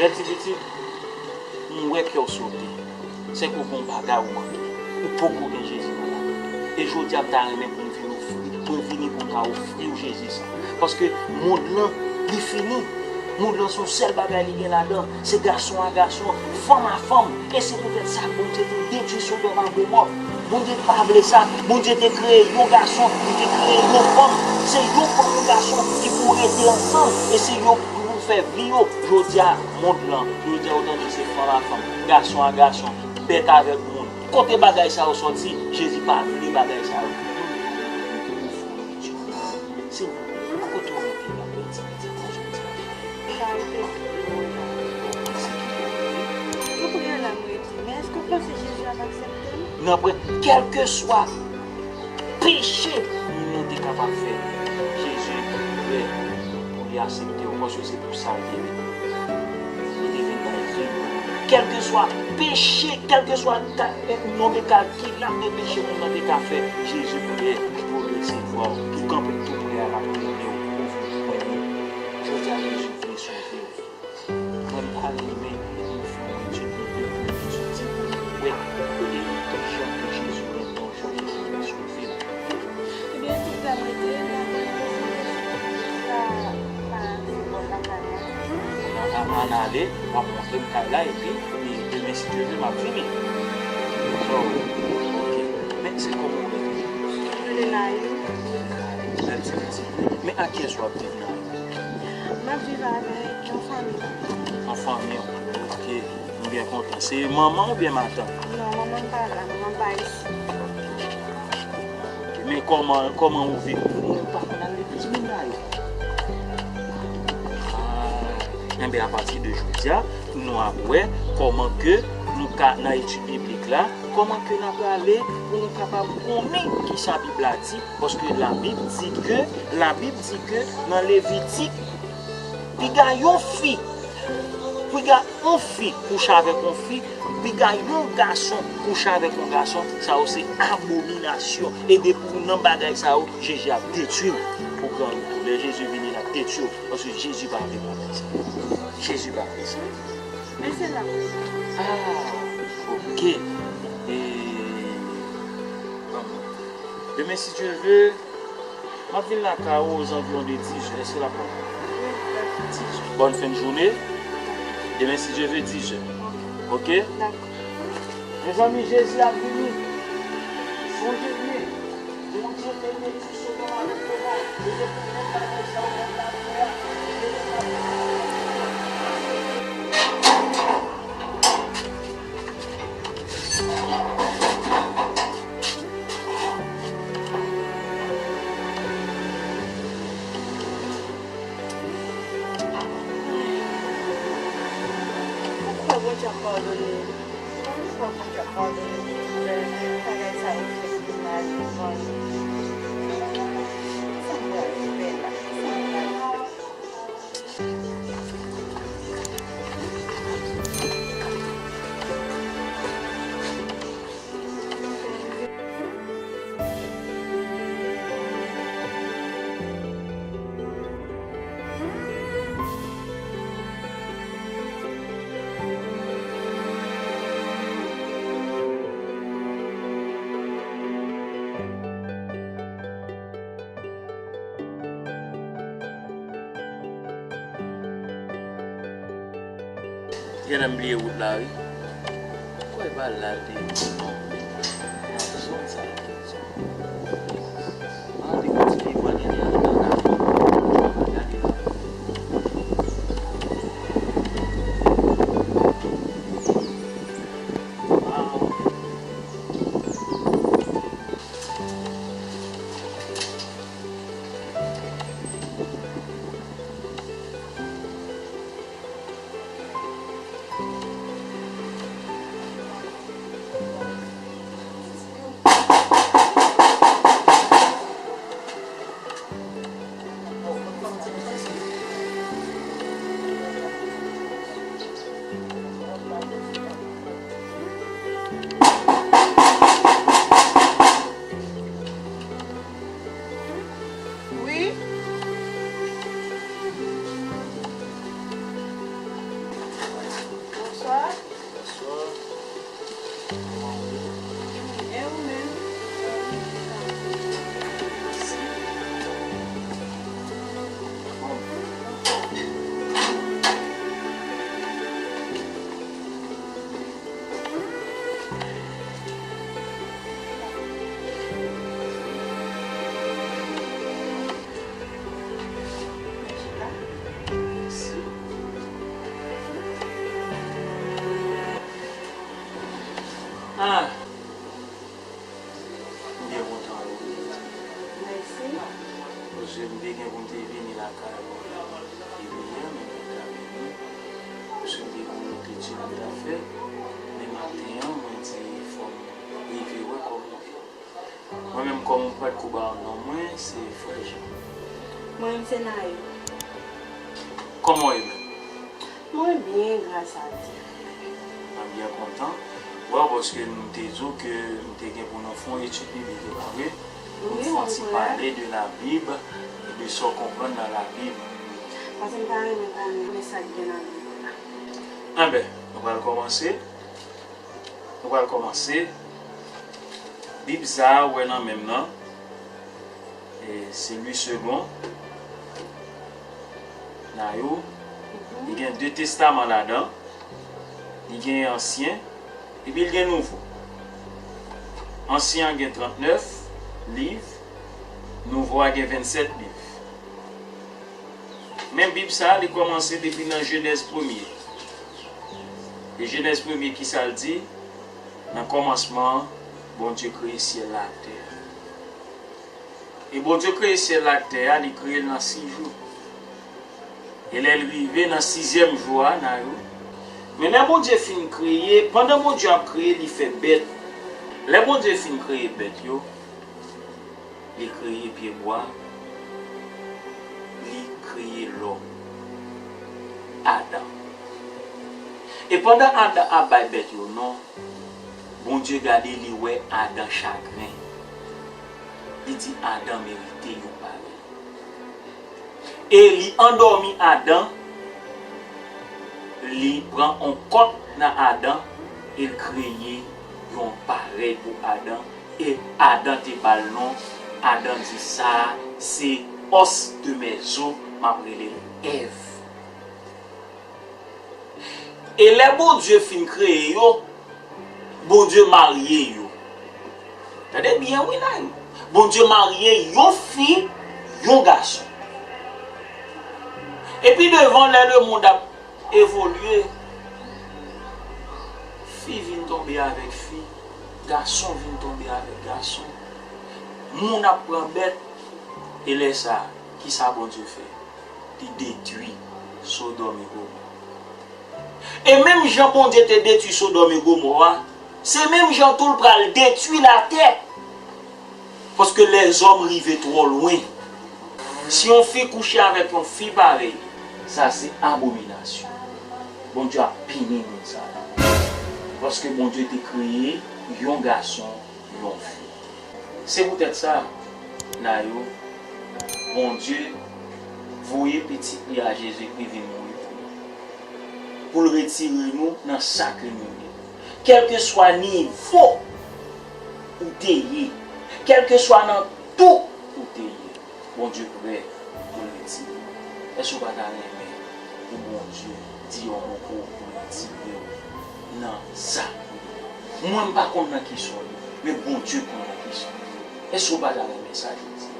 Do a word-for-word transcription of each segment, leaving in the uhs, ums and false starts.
Ti pitit, m wè kè w sote. Sèke w gen yon bagay ou manke. Ou poko gen Jezi nan lavi w. E jodi a, m ta renmen pou m vin ofri, mwen vini pou m ka ofri w Jezi sa. Paske mond lan, li fini. Mond lan se yon sèl bagay li gen ladan. Se gason a gason, fanm a fanm. E se poutèt sa Bondye te detwi Sodòm ak Gomò. Bondye pa vle sa. Bondye te kreye yon gason, li te kreye yon fanm. Se yon fanm, yon gason ki pou rete ansanm. E se yo pou fè vi yo. Jodi a, mond lan, jodi a, ou tande se fanm a fanm, gason a gason, bèt avèk moun. Kote bagay sa yo sòti? Jezi pa vle bagay sa yo. Silvouplè, kote w rete la, bèl ti pitit mwen jodi a? Sa rete. Se ki bò w rete? Nan priyè la m rete. Men èske w panse Jezi ap aksepte m? Nan priyè, kèlkeswa peche moun nan te kapab fè, Jezi prè pou li aksepte w, paske se pou sa l te vini. Li te vin bay vi. Kèlkeswa peche, kèlkeswa ka, nonbe kalkil de peche moun nan te ka fè, Jezi prè pou l resevwa w. Ou kanpe tou prè a, l ap tande w, ou vle pran li. Jodi a, Jezi vle sove w. Mwen, m ta renmen pou nou fè yon etid biblik pou nou etidye, pou nou wè kote ki jan ke Jezi renmen w, jan Jezi vle sove w. Ebyen, tout sa mwen te, m ap voye prezante sou plis la, pa se bò lakay mwen. Ann, ann, ann ale, w ap montre m kay la, epi, e, demen, si Dye vle, m ap vini. So, ok. Men, se kòman w rele? Mwen rele Nayou. Bèl ti pitit. Men ak kiyès w ap viv, Nayou? M ap viv avèk yon fanmi. Yon fanmi, ok. M byen kontan. Se manman oubyen matant? Non, manman m pa la, manman m pa isi. Ok, men kòman, kòman ou viv? Ou pa konn al legliz menm la yo? Ah, enben, apati de jodi a, nou ap wè kòman ke nou ka, nan etid biblik la, kòman ke n a prale pou nou kapab konnen kisa Bib la di, paske Labib di ke, Labib di ke nan Levitik, piga yon fi, piga yon fi kouche avèk yon fi, piga yon gason kouche avèk yon gason, sa yo se abominasyon. E depi w nan bagay sa yo, Jezi ap detwi w pou gran wout ou. Lè Jezi vini, l ap detwi w, paske Jezi pa vle bagay sa. Jezi pa vle sa. Men se la. Ah, ok. E, bon. Demen, si Dye vle, m ap vin lakay ou aux environs de dix heures. Èske l ap bon? Wi, dakò. Dix heures. Bòn fen jounen. Demen, si Dye vle, dix heures. Ok? Dakò. Mezanmi, Jezi ap vini. Sonje byen, Bondye te detwi Sodòm avèk Gomò. Li te fè menm bagay sa yo mond la fè a. Poukwa Bondye ap padone? Poukwa Bondye ap padone bagay sa yo fèt devan nou? Sa m pral fè la? Sa m pral fè? Genlè m bliye wout la, wi. Kwè pa la l te ye. Bon, nan zòn sa l te ye. Ah, te gon ti pye bwa nan lè a, nan kafou. Gade la. Ah, ok. Ah! M byen kontan wi. Mèsi. Paske m te gen pou m te vini lakay ou depi yè, men m pa t ka vini. Paske m te gen yon lòt etid m t ap fè. Men maten an, mwen di fò m rive wè kòman w ye. Mwen menm, kòm m pa t ko ba w non mwen, se Frè Jan. Mwen menm, se Nayou. Kòman w ye menm? Mwen byen, gras a Dye. Mwen byen kontan. Bon, paske nou te di w ke nou te gen pou nou fè yon etid biblik, e pa vre? Pou nou fè yon ti pale de Labib e de sa w konprann nan Labib. Paske m ta renmen konnen sa k gen nan Bib la. Enben, nou pral kòmanse. Nou pral kòmanse. Bib sa a ou wè nan men m nan, e se Louis Segond, Nayou. Li gen de testaman ladan. Li gen ansyen, epi li gen nouvo. Ansyen an gen trannèf liv, nouvo a gen vennsèt liv. Men Bib sa a, li kòmanse depi nan Jenèz premye. E Jenèz premye, ki sa l di? Nan kòmansman an, Bondye kreye syèl la ak tè a. E Bondye kreye syèl la ak tè a, li kreye l nan sis jou. E lè l rive nan sizyèm jou a, Nayou, men lè Bondye fin kreye, pandan Bondye ap kreye, li fè bèt. Lè Bondye fin kreye bèt yo, li kreye pyebwa, li kreye lòm, Adan. E pandan Adan ap bay bèt yo non, Bondye gade, li wè Adan chagren. Li di Adan merite yon parèy. E li andòmi Adan, li pran yon kòt nan Adan, e l kreye yon parèy pou Adan. E Adan te ba l non, Adan di, "Sa a se os de mes os, m ap rele l Èv." E lè Bondye fin kreye yo, Bondye marye yo. Tande byen wi la. Bondye marye yon fi, yon gason. Epi devan, lè lemonn ap evolye, fi vin tonbe avèk fi, gason vin tonbe avèk gason. Moun ap pran bèt, e lè sa a, kisa Bondye fè? Li detwi Sodòm e Gomò. E menm jan Bondye te detwi Sodòm e Gomò a, se menm jan tou l pral detwi latè. Paske lèzòm rive twò lwen. Si yon fi kouche avèk yon fi parèy, sa se abominasyon. Bondye ap pini moun sa yo. Paske Bondye te kreye yon gason, yon fi. Se poutèt sa, Nayou, Bondye voye Pitit li a Jezikri vin mouri pou nou, pou l retire nou nan sa ke nou ye. Kèlkeswa nivo ou te ye, kèlkeswa nan tou ou te ye, Bondye prè pou l retire w. Èske w pa ta renmen pou Bondye di yon mo pou w, pou l retire w nan sa ou ye? Mwen, m pa konn nan kisa w ye, men Bondye konn nan kisa w ye. Èske w pa ta renmen sa jodi a?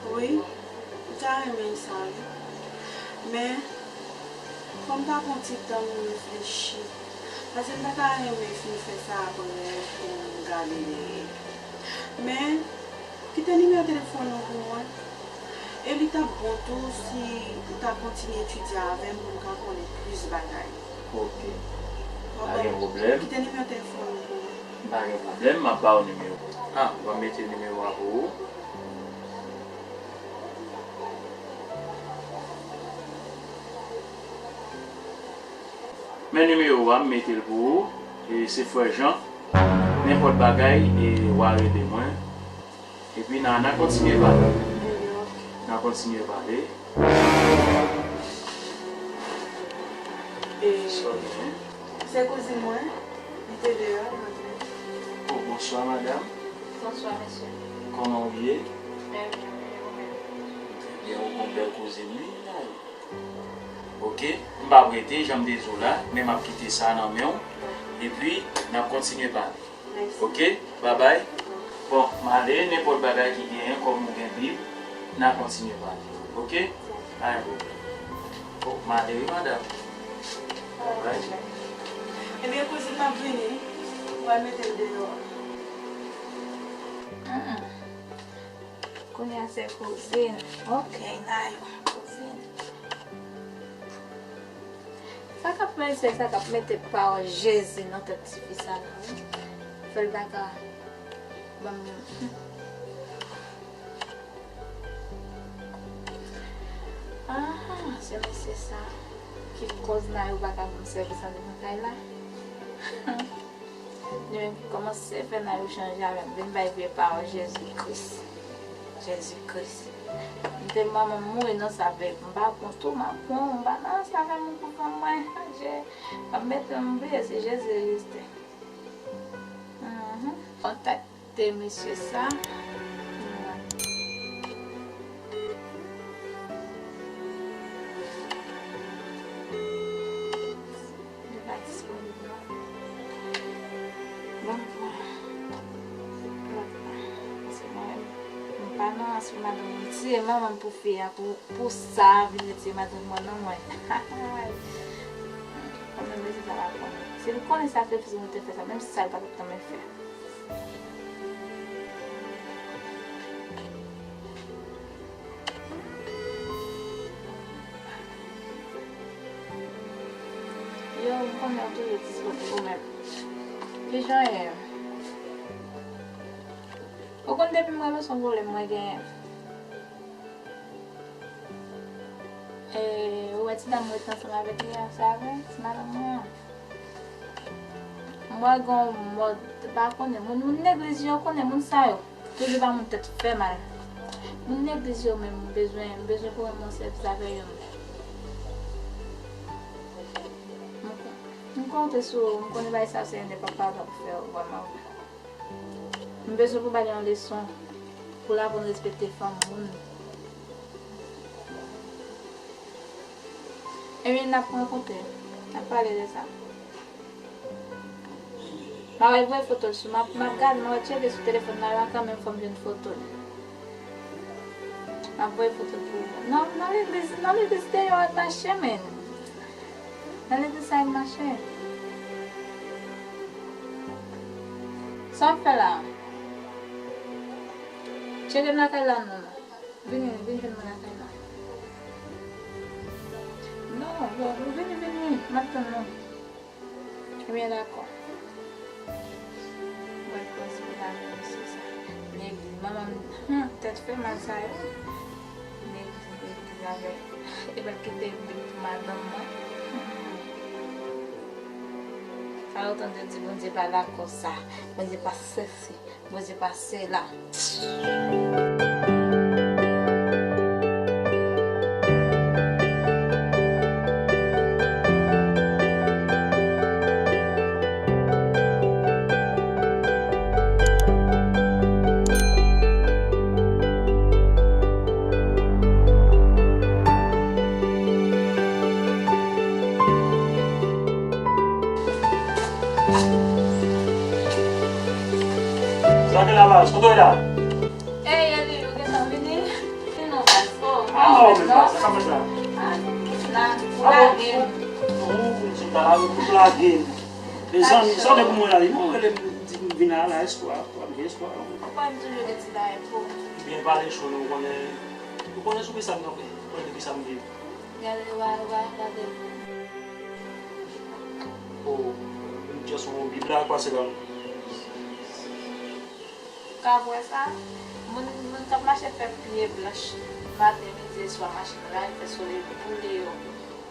Wi, m ta renmen sa wi. Men, fò m ta pran ti tan m reflechi. Paske m ta ta renmen fin fè sa aprè pou m gade dèyè. Men, kite nimewo telefòn ou pou mwen. E li t ap bon tou si ou ta kontinye etidye avè m pou m ka konnen plis bagay. Ok. Pa gen pwoblèm. Kite nimewo telefòn ou pou mwen. Pa gen pwoblèm, m ap ba w nimewo. Ah, w ap mete nimewo a pou ou. Men nimewo a, m mete l pou ou. E se Frè Jan. Nenpòt bagay, e w a rele mwen. Epi n a, n a kontinye pale. N a kontinye pale. E, sa w genyen? Se kouzin mwen, li te deyò, l antre. Oh, bonswa, madanm. Bonswa, mesye. Kòman w ye? Trè byen, e ou menm? Trè byen, ou gon bèl kouzin, wi, la. Ok, m p ap rete, jan m te di w la, men m ap kite sa nan men w. Epi, n ap kontinye pale. Mèsi. Ok, babay. Bon, m ale, nenpòt bagay ki genyen, kòm ou gen Bib, n a kontinye pale. Ok? Ay, bon. Bon, m ale wi, madanm. Babay. Ebyen, kouzin, m ap vini. M pral mete l deyò. Mm-mm. Kounye a se kouzin. Ok, Nayou, kouzin. Sa k ap mete, sa k ap mete pawòl Jezi nan tèt tifi sa la, wi. Fè l pa ka ban m yon. Aha, se mesye sa ki koz Nayou pa ka ban m sèvis andedan kay la. Li menm ki kòmanse fè Nayou chanje avè m, vin bay vye pawòl Jezi Kris. Jezi Kris. M te manman m mouri nan sa vre. M pa pran tou, m ap pran, m pa nan sa vre, moun pou pran mwen. Je, m ap mete m bliye si Jezi egziste. Mhm. Kontakte mesye sa. Li pa disponib non. Ban m pran lòt la. Paske mwen menm, m pa nan rans pou madanm mwen tiye manman m pou fi a, pou, pou sa vin retire madanm mwen nan mwen. Mwen menm mesye sa pa konnen. Si l konnen sakrifis mwen te fè sa, menm sa l pa t ap tanmen fè. Yo, m konnen w toujou disponib ou menm. Kijan w ye? Ou konn depi m rele w se yon pwoblèm mwen genyen. E, ou wè ti dam mwen ret ansanm avèk li a, sa vre? Ti madanm mwen an. M wè gen yon mòd, pa konnen, moun, moun legliz yo konnen moun sa yo. Toujou ba moun tèt fè mal. Moun legliz yo menm, m bezwen, m bezwen pou mwen sèvis avè yo. M, m konte sou ou, m konnen bagay sa se yon de papa la pou fè yo vrèman. M bezwen pou ba li yon leson, pou l aprann respekte fanm moun. Ebyen, n ap rankontre, n ap pale de sa. M a voye foto l sou, m ap, m ap gade, m a tcheke sou telefòn la, la kanmenm fò m jwenn foto l. M ap voye foto l pou ou. Nan, nan legliz, nan legliz deyò ak mache, men. Nan legliz sa ak mache. Sa w ap fè la? Tcheke m lakay la non, non. Vini, vini jwenn mwen lakay la. Non, non, vini, vini, m ap tann ou. Ebyen, dakò. Mwen pran sou lavi mesye sa. Legliz, manman m, hmm, tèt fè mal sa yo. Legliz, legliz avè. E pa kite bib pou madanm mwen. Hmm. Sa yo tande di Bondye pa dakò sa. Bondye pa sesi. Bondye pase la. Sa gen la baz, kote w ye la? Ey, Eli, ou gentan vini? Vin non, baz. Oh, ah, non, men baz, sa ka fèt la? Ah, la, ou lage m. Ou, ou di m pa lage m, ou lage m. Mezanmi, sa w gen pou mwen la, li mwen rele m, di m vin la, la, espwa, w ap gen espwa. Ou kwè m toujou gen ti bagay pou ou. Byen pale cho non, ou konnen, ou konnen sou kisa m kanpe, ou konnen de kisa m viv. Gade, wa, wa, gade. Oh, m just wè yon bib la k pase la. Ka wè sa? Moun, moun k ap mache fè pye blanch maten, midi e swa, machin la, fè solèy boule yo.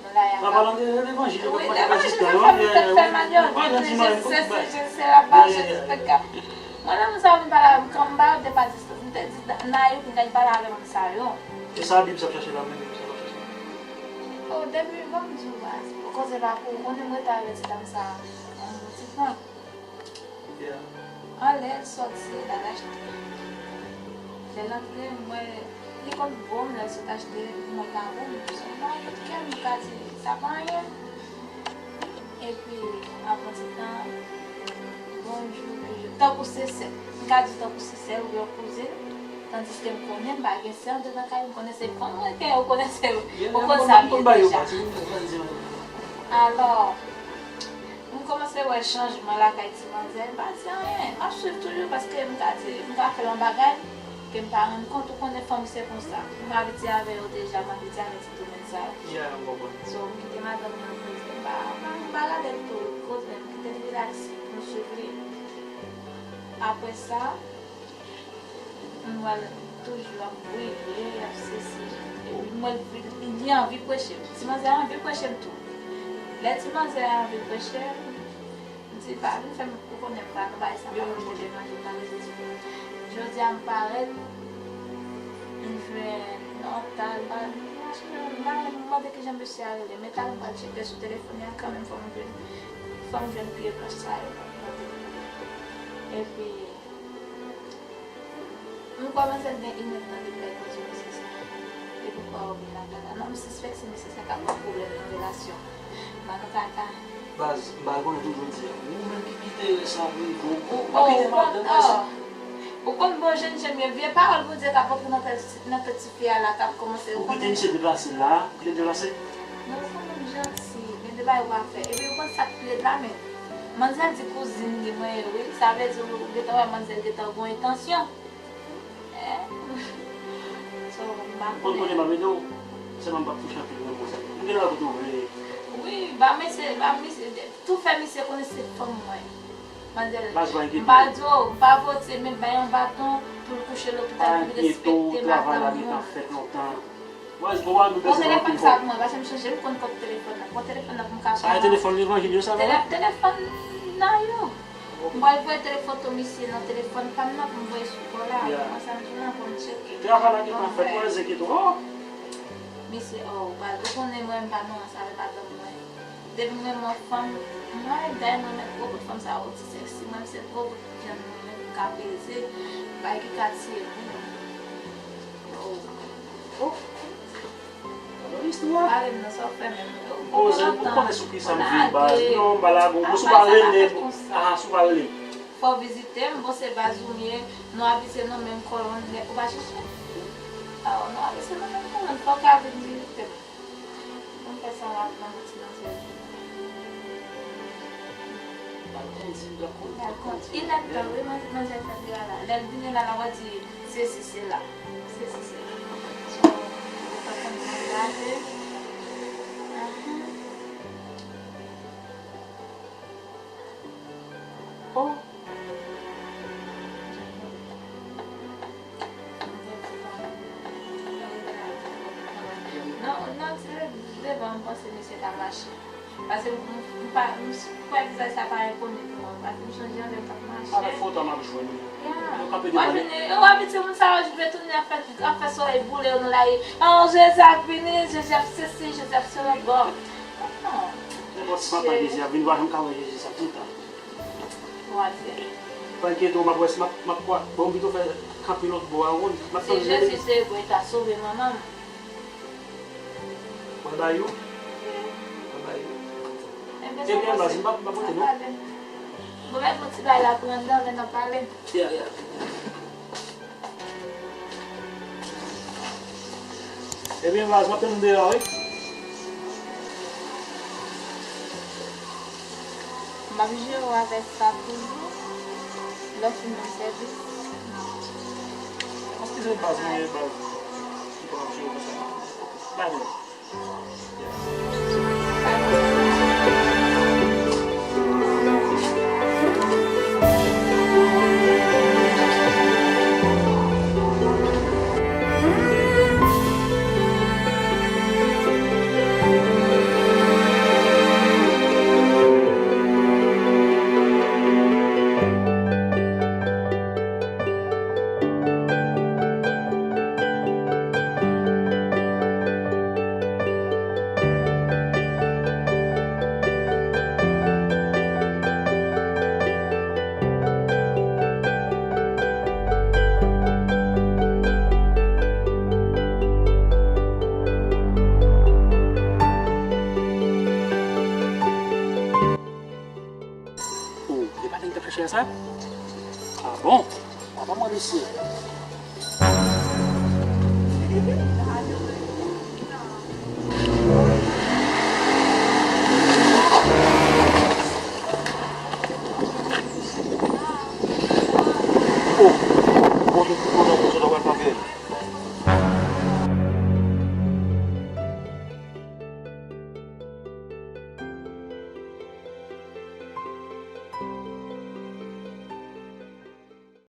Nan lari a. An palan de levanjil, yo wi, konn levanjil se fanm ki tèt fè mal yo. Jezi, Jezi, se, se, se la pa Jezi, pèt ka. Mwen, lè moun sa yo vin pale avè m, kan m ba yo de pa distans, m te di Nayou pou l ka vin pale avè moun sa yo. E sa Bib sa ap chache la menm, sa l ap chache la? Oh, depi ban m di w baz, koze pa pou ou, konnen m rete avè ti dam sa yon bon ti tan. Anlè l sòti, l al achte. Lè l antre, m wè li konn bo m, lè l sot achte, pou mwen pa bo m. Se yon bagay ki kè m, m ka di, sa pa anyen. Epi, apre ti tan, bonjou, bonjou. Tankou se sè. M ka di tankou se sè oubyen yon kouzin. Tandiske m konnen m pa gen sè andedan kay, m konnen se fanm mwen ke yo konnen se, ou konn sa m ye deja. Alò, M kòmanse wè chanjman lakay ti manzè, m pa di anyen. M ap swiv toujou paske m ka di, m ka fè yon bagay ke m pa rann kont, ou konnen fanm se konsa. M abitye avè yo deja, m abitye avè ti domèn sa yo. Yeah, m konprann. So, m kite madanm nan poze, m pa, m pa, m pa gade l tou, koze, m kite l rilaks, m swiv li. Apre sa, m wè l toujou ap briye, ap sesi. Epi m wè l, li anvi preche m. Ti manzè a anvi preche m tou. Lè ti manzè a anvi preche m, m di, "Pa vin fè m, ou konnen m pa nan bagay sa, m pa konn kote manje, m pa gen zouti." Jodi a m parèt, m jwenn Nòtal, m pa, m pa, m pa mande kijan mesye a rele, men talè m pral tcheke sou telefòn nan kanmenm, fò m jwenn, fò m jwenn pye blanch sa yo. Epi, m kwè manzè gen inèdtan depi l bay kondisyon mesye sa. E poukwa ou vin lakay la? Non, m sispèk se mesye sa k ap ban pwoblèm nan relasyon. M pa nan kaka. Baz, m pa konnen pou jodi a. Ou menm ki kite sa vin gwo. Ou, ou kite madanm, baz. Ou konn bon jènjan m ye, vye pawòl Bondye k ap antre nan tèt, nan tèt tifi a la, k ap kòmanse, ou konnen. Ou kite misye deplase la, ou kite deplase? Non, ou konn moun janti, gen de bagay ou pa fè. Epi ou konn sa k pi rèd la, men manzè di kouzin li mwen ye, wi. Sa vle di ou gentan wè manzè gentan gon entansyon. Eh. So, m pa konnen. Ou konn kote m ap ede w? Sèlman m p ap touche anpil nan moun sa. M gentan wè kote w vle. Wi, ba mesye, ba mesye, tou fè misye konnen se fanm mwen. Manzè, m pa di w, m pa vote, men bay yon baton pou l kouche lopital, pou l respekte madanm mwen. Travay la gentan fèt lontan. Mwen, bon, mwen, bon, telefòn sa ak mwen, paske m sonje m konn kòd telefòn nan. Bon, telefòn nan pou m ka pran. Sa e telefòn levanjil yo, sa, non? Tele-, telefòn nan yo. M pral voye tele-, foto misye nan telefòn pa m nan pou m voye sou kò la. Yeah. Mwen, sa m di w lan pou m tcheke. Travay la gentan fèt, mwen, enkyete w. Oh! Misye, oh, baz, ou konnen mwen, m pa nan ansanm avèk madanm mwen. Depi m renmen yon fanm, mwen, dayè mwen renmen gwo bout fanm sa yo, ti sèksi, mwen, se gwo bout vyann mwen renmen pou m ka peze, bagay ki ka tiye moun. Oh. Oh. Gade istwa. Pale m nan, sa w fè menm. Ou konnen sou kisa m viv, baz. Non, m pa lage w. Bon, si w pa rele, ah, si w pa rele. Fò w vizite m, bon, se baz ou m ye, nou abitye nan menm kolòn, nèk ou pa chèche. Ah, nou abitye nan menm kolòn, fò w ka vin vizite m. Mwen fè sa rapidman pou ti manzè. L ap kondi, l ap kondi. L ap kondi. Inèdtan, wi, manzè, manzè fè dega la. Lè l vini la, l ap di, sesi, sela. Sesi, sela. So, ou pa konn manzè. Ahan. Oh. Non, non, ti devan, m panse misye ka mache. Paske m, m, m pa, m s-, kwè vizaj sa pa enkoni pou mwen. Paske m sonje yon lè l t ap mache. Avèk foto a m ap jwenn li. Ya. Yo kanpe devan li. W ap vini, w abitye moun sa yo vle tounen ap fè, ap fè solèy boule yo nan lari. Oh, Jezi ap vini, Jezi ap sesi, Jezi ap sela. Bon. Non. Nenpòt si papa Jezi ap vini, w a janm ka wè Jezi sa toutan. Ou a fè. Pa enkyete w, m ap wè si m ap, m ap kwa-, bon, m pito fè kanpe lòt bò a, w konn, m ap tann Jezi. Si Jezi se bon, li ta sove manman m. Mwen ba yo. Mwen ba yo. Ebyen, baz, m pa, m pa pote non. Bon, mèt yon ti bagay la pran nan, men n ap pale. Ya, ya. Ebyen, baz, m ap tann ou deyò, wi. M ap jere w avèk sa toujou. Lè w fin nan sèvis. Eskize m, baz, mwen, baz. M pa ap jere w konsa. Baz. Oh, e pa nèg k ap chache a sa? Ah bon? Papa mwen, mesye.